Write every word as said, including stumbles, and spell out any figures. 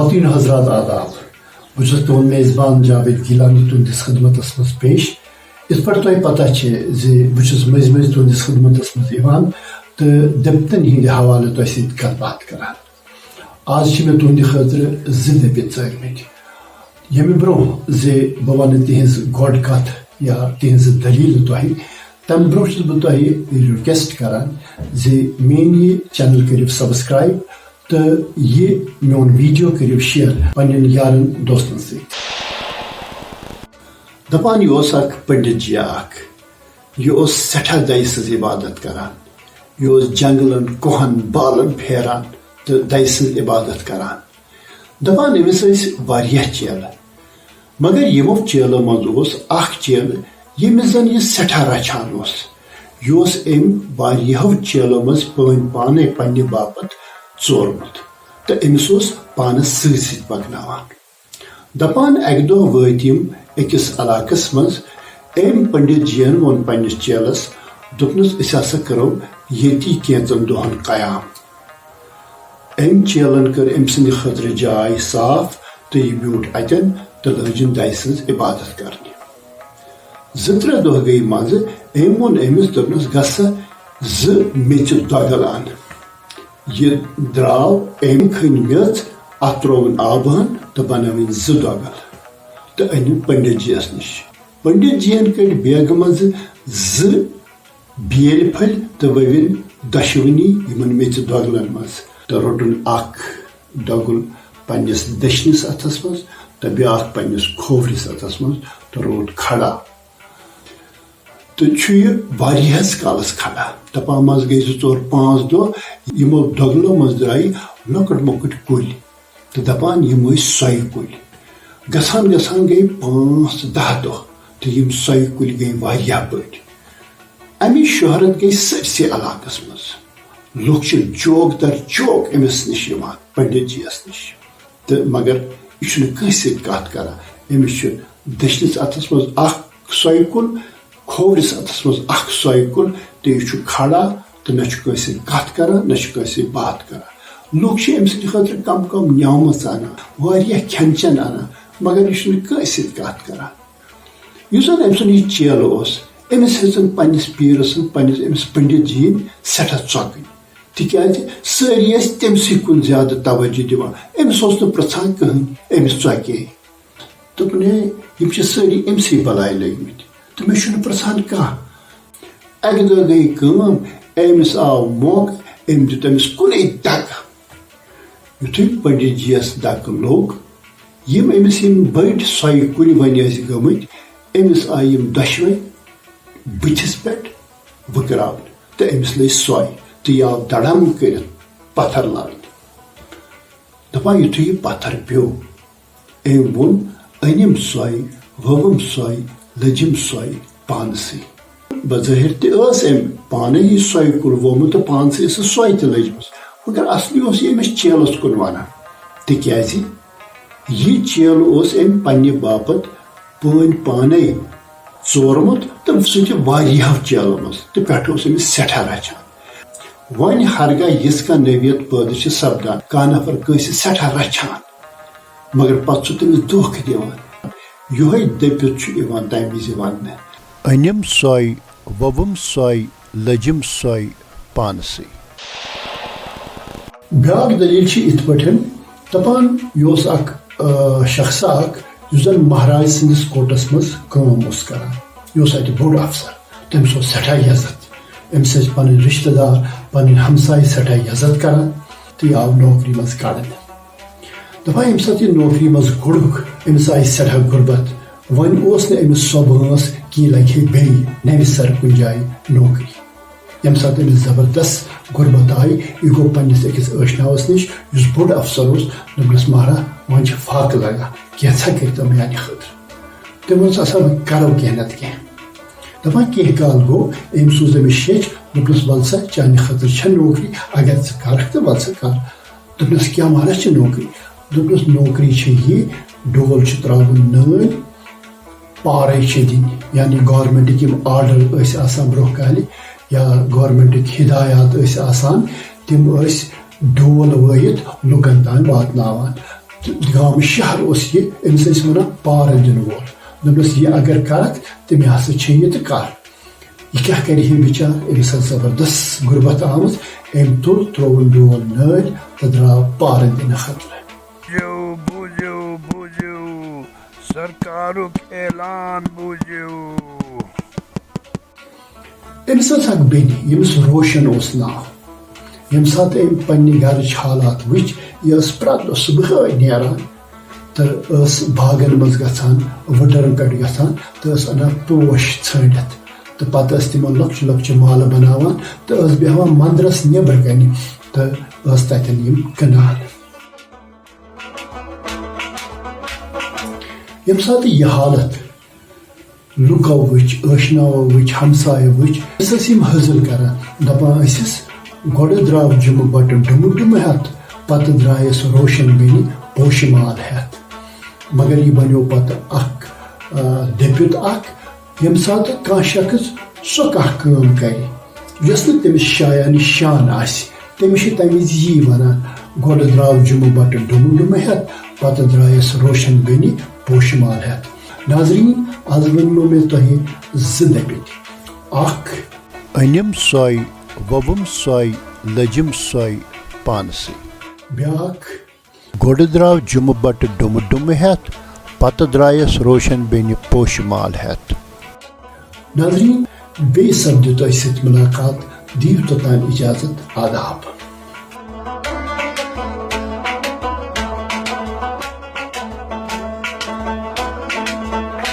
خواتین حضرات، آداب۔ بہٕ چھُس تُہُنٛد میزبان جاوید گیلانی، تُہٕنٛدِس خدمتس منٛز پیش۔ یِتھ پٲٹھۍ تۄہہِ پتہ چھِ زِ بہٕ چھُس مٔنٛزۍ مٔنٛزۍ تُہٕنٛدِس خدمتس منٛز یِوان تہٕ دٔپتن ہٕنٛدِ حوالہٕ تۄہہِ سۭتۍ کتھ باتھ کران۔ آز چھِ مےٚ تُہٕنٛدِ خٲطرٕ زٕ دٔپِتھ ژٲرمٕتۍ۔ ییٚمہِ برٛونٛہہ زِ بہٕ وَنہٕ تِہِنٛز گۄڈٕ کَتھ یا تِہِنٛز دٔلیٖل تۄہہِ، تَمہِ برٛونٛہہ چھُس بہٕ تۄہہِ request کران زِ میٛٲنۍ یہِ channel کٔرِو subscribe تہٕ یہِ میون video کٔرِو share پنٛنٮ۪ن یارَن دوستَن سۭتۍ۔ دَپان یہِ اوس اَکھ پنڈت جی اَکھ، یہِ اوس سٮ۪ٹھاہ دَیہِ سٕنٛز عبادت کران، یہِ اوس جنٛگلَن، کوہَن، بالَن پھیران تہٕ دَیہِ سٕنٛز عبادت کران۔ دَپان أمِس ٲسۍ واریاہ چیلہٕ، مگر یِمو چیلو منٛز اوس اَکھ چیلہٕ ییٚمِس زَن یہِ سٮ۪ٹھاہ رَچھان اوس۔ یہِ اوس أمۍ واریاہو چیلو منٛز پٲنۍ پانَے پنٛنہِ باپتھ ژورمُت تہٕ أمِس اوس پانَس سۭتۍ سۭتۍ پَکناوان۔ دَپان اَکہِ دۄہ وٲتۍ یِم أکِس علاقَس منٛز۔ أمۍ پنڈت جِیَن ووٚن پنٛنِس چیلَس، دوٚپنَس، "أسۍ ہسا کَرو ییٚتی کینٛژَن دۄہَن قیام۔" أمۍ چیلَن کٔر أمۍ سٕنٛدِ خٲطرٕ جاے صاف تہٕ یہِ بیوٗٹھ اَتٮ۪ن تہٕ لٲجِن دَیہِ سٕنٛز عبادت کرنہِ۔ زٕ ترٛےٚ دۄہ گٔیہِ منٛزٕ، أمۍ ووٚن أمِس، دوٚپنَس، "گژھ سا زٕ میٚژِ دۄگل اَن۔" یہِ درٛاو، أمۍ کھٔنۍ میٚژ، اَتھ ترٛووُن آبہٕ ہن تہٕ بنٲوِن زٕ دۄگل تہٕ أنِن پنڈت جِیَس نِش۔ پنڈت جِیَن کٔڑۍ بیگہٕ منٛزٕ زٕ بیٲلۍ پھٔلۍ تہٕ وٲوِن دۄشوٕنی یِمن میٚژِ دۄگلن منٛز تہٕ روٚٹُن اکھ دۄگُل پننِس دٔچھنِس اَتھس منٛز تہٕ بیٛاکھ پننِس کھوورِس اَتھس منٛز تہٕ روٗد کھڑا۔ تہٕ چھُ یہِ واریاہس کالس کھڑا۔ دَپان منٛزٕ گٔے زٕ ژور پانٛژھ دۄہ، یِمو دۄگلو منٛز درٛایہِ لۄکٕٹۍ مۄکٕٹۍ کُلۍ۔ تہٕ دَپان یِم ٲسۍ سۄیہِ کُلۍ۔ گژھان گژھان گٔے پانٛژھ دَہ دۄہ تہٕ یِم سۄیہِ کُلۍ گٔے واریاہ بٔڑۍ۔ اَمِچ شہرت گٔے سٲرسٕے علاقس منٛز۔ لُکھ چھِ چوک در چوک أمِس نِش یِوان، پنڈت جِیَس نِش۔ تہٕ مگر یہِ چھُنہٕ کٲنٛسہِ سۭتۍ کَتھ کران۔ أمِس چھُ دٔچھنِس اَتھس منٛز اکھ سۄیہِ کُل، کھوورِس اَتھس منٛز اکھ سۄیہِ کُل، تہٕ یہِ چھُ کھڑا تہٕ نہ چھُ کٲنٛسہِ سۭتۍ کَتھ کران، نہ چھُ کٲنٛسہِ سۭتۍ باتھ کران۔ لُکھ چھِ أمۍ سٕنٛدِ خٲطرٕ کم کم نعمژ اَنان، واریاہ کھٮ۪ن چٮ۪ن اَنان، مگر یہِ چھُنہٕ کٲنٛسہِ سۭتۍ کَتھ کران۔ یُس زَن أمۍ سُنٛد یہِ چیلہٕ اوس، أمِس ہیٚژٕن پننِس پیٖرٕ سٕنٛز، پننِس أمِس پنڈت جِیِن سٮ۪ٹھاہ ژۄکٕنۍ، تِکیازِ سٲری ٲسۍ تٔمۍ سٕے کُن زیادٕ توجہ دِوان۔ أمِس اوس نہٕ پرٛژھان کٕہٕنۍ، أمِس ژۄکے۔ دوٚپُن، "ہے، یِم چھِ سٲری أمۍ سٕے بَلایہِ لٔگۍ مٕتۍ تہٕ مےٚ چھُنہٕ پرٛژھان کانٛہہ۔" اَکہِ دۄہ گٔے کٲم، أمِس آو موقعہٕ، أمۍ دیُت أمِس کُنے دَکہٕ۔ یُتھُے پنڈت جِیَس دَکہٕ لوٚگ، یِم أمِس یِم بٔڑۍ سۄیہِ کُلۍ وۄنۍ ٲسۍ گٔمٕتۍ، أمِس آیہِ یِم دۄشوَے بٕتھِس پٮ۪ٹھ وٕکراونہٕ تہٕ أمِس لٔج سۄے تہٕ یہِ آو دڑم کٔرِتھ پتھر لارنہِ۔ دَپان یُتھُے یہِ پتھر پیوٚو، أمۍ ووٚن، "أنِم سۄے، ووٚوُم سۄے، لٔجِم سۄے پانسٕے۔" بظٲہِر تہِ ٲس أمۍ پانَے یہِ سۄے کُل ووٚمُت تہٕ پانسٕے ٲسٕس سۄے تہِ لٔجمٕژ، مگر اصلی اوس یہِ أمِس چیلَس کُن وَنان، تِکیٛازِ یہِ چیلہٕ اوس أمۍ پننہِ باپتھ پٲنۍ پانَے ژورمُت تہٕ سُہ تہِ واریاہو چیلو منٛز، تہٕ پٮ۪ٹھٕ اوس أمِس سٮ۪ٹھاہ رَچھان۔ وۄنۍ ہرگاہ یِژھ کانٛہہ نوعیت پٲدٕ چھِ سپدان، کانٛہہ نفر کٲنٛسہِ سٮ۪ٹھاہ رَچھان، مگر پتہٕ چھُ تٔمِس دھوکہٕ دِوان۔ یِہوٚے دٔپِتھ چھُ یِوان تَمہِ وِزِ وننہٕ۔ أنِم سۄے، ووٚوُم سۄے، لٔجِم سۄے پانسٕے۔ بیٛاکھ دٔلیٖل چھِ یِتھ پٲٹھۍ، دَپان یہِ اوس اکھ، آ، شخصا اکھ، یُس زن مہراج سٕنٛدِس کوٹس منٛز کٲم اوس کران۔ یہِ اوس اَتہِ بوٚڑ افسر۔ تٔمِس اوس سٮ۪ٹھاہ عزت۔ أمِس ٲسۍ پنٕنۍ رشتہٕ دار، پنٕنۍ ہمسایہِ سٮ۪ٹھاہ عزت کران تہٕ یہِ آو نوکری منٛز کڑنہٕ۔ دَپان ییٚمہِ ساتہٕ یہِ نوکری منٛز کوٚڑُکھ، أمِس آیہِ سٮ۪ٹھاہ غُربت۔ وۄنۍ اوس نہٕ أمِس سۄ وٲنٛس کہِ یہِ لگہِ ہے بیٚیہِ نَوِ سرٕ کُنہِ جایہِ نوکری۔ ییٚمہِ ساتہٕ أمِس زبردست غُربت آیہِ، یہِ گوٚو پننِس أکِس ٲشناوَس نِش، یُس بوٚڑ افسر اوس، دوٚپنَس، "مہراہ، وۄنۍ چھِ فاقہٕ لگان، کینٛژھا کٔرۍتو میٛانہِ خٲطرٕ۔" تٔمۍ ووٚنُس، "اَسا وۄنۍ کرو کینٛہہ نتہٕ کینٛہہ۔" دَپان کینٛہہ کال گوٚو، أمۍ سوٗز أمِس شیٚچھ، دوٚپنَس، "وَلہٕ سا، چانہِ خٲطرٕ چھےٚ نوکری، اگر ژٕ کرکھ تہٕ وَلہٕ سا کر۔" دوٚپنَس، "کیٛاہ معنہ چھِ نوکری؟" دوٚپنَس، "نوکری چھےٚ یہِ، ڈول چھِ ترٛاوُن نٲلۍ، پارَے چھِ دِنۍ۔" یعنی گورنمنٹٕکۍ یِم آرڈر ٲسۍ آسان برٛونٛہہ کالہِ یا گورنمنٹٕکۍ ہدایات ٲسۍ آسان، تِم ٲسۍ ڈول وٲیِتھ لُکَن تام واتناوان۔ گامہٕ شہر اوس یہِ، أمِس ٲسۍ وَنان پارٕ دِنہٕ وول۔ دوٚپنَس، "یہِ اگر کَرَکھ، تٔمۍ ہسا چھے یہِ تہٕ کَر۔" یہِ کیٛاہ کَرِ ہے بِچار؟ أمِس ٲس زبردست غُربت آمٕژ۔ أمۍ تُل، ترٛووُن بیول نٲلۍ تہٕ درٛاو پارٕ دِنہٕ خٲطرٕ۔ بوٗزِو، بوٗزِو، بوٗزِو، سرکارُک اعلان بوٗزِو۔ أمِس ٲس اکھ بیٚنہِ، ییٚمِس روشن اوس ناو۔ ییٚمہِ ساتہٕ أمۍ پننہِ گرٕچ حالات وٕچھ، یہِ ٲس پرٛٮ۪تھ دۄہ صُبحٲے نیران تہٕ ٲس باغن منٛز گژھان، وٕڈرن پٮ۪ٹھ گژھان تہٕ ٲس انان پوش ژھٲنٛڈِتھ۔ تہٕ پتہٕ ٲس تِمن لۄکچہِ لۄکچہِ مالہٕ بناوان تہٕ ٲس بیٚہوان مندرس نیبرٕ کنہِ تہٕ ٲس تتٮ۪ن یِم کٕنان۔ ییٚمہِ ساتہٕ یہِ حالت لُکو وٕچھ، ٲشناوو وٕچھ، ہمسایو وٕچھ، أسۍ ٲسۍ یِم حٲصِل کران، دپان ٲسِس، "گۄڈٕ درٛاو جُمہٕ بٹہٕ ڈُمہٕ ڈُمہٕ ہٮ۪تھ، پتہٕ درٛایس روشن بیٚنہِ پوشہٕ مال ہٮ۪تھ۔" مگر یہِ بنیو پتہٕ اکھ، آ، دٔپِتھ اکھ، ییٚمہِ ساتہٕ کانٛہہ شخص سۄ کانٛہہ کٲم کرِ، یۄس نہٕ تٔمِس شایانِ شان آسہِ، تٔمِس چھِ تَمہِ وِزِ یی وَنان، "گۄڈٕ درٛاو جُمہٕ بَٹہٕ ڈُمہٕ ڈُمہٕ ہٮ۪تھ، پَتہٕ درٛایَس روشَن بیٚنہِ پوشہٕ مال ہٮ۪تھ۔" ناظریٖن، آز وَنمو مےٚ تۄہہِ زٕ دٔپِتھ۔ اَکھ، أنِم سۄے، ووُم سۄے، لٔجِم سۄے پانسٕے۔ بیٛاکھ، گۄڈٕ درٛاو جُمہٕ بَٹہٕ ڈُمہٕ ڈُمہٕ ہٮ۪تھ، پَتہٕ درٛایَس روشَن بیٚنہِ پوشہٕ مال ہٮ۪تھ۔ ناظریٖن، بیٚیہِ سپدِ تۄہہِ سۭتۍ مُلاقات، دِیِو توٚتام اِجازت، آداب۔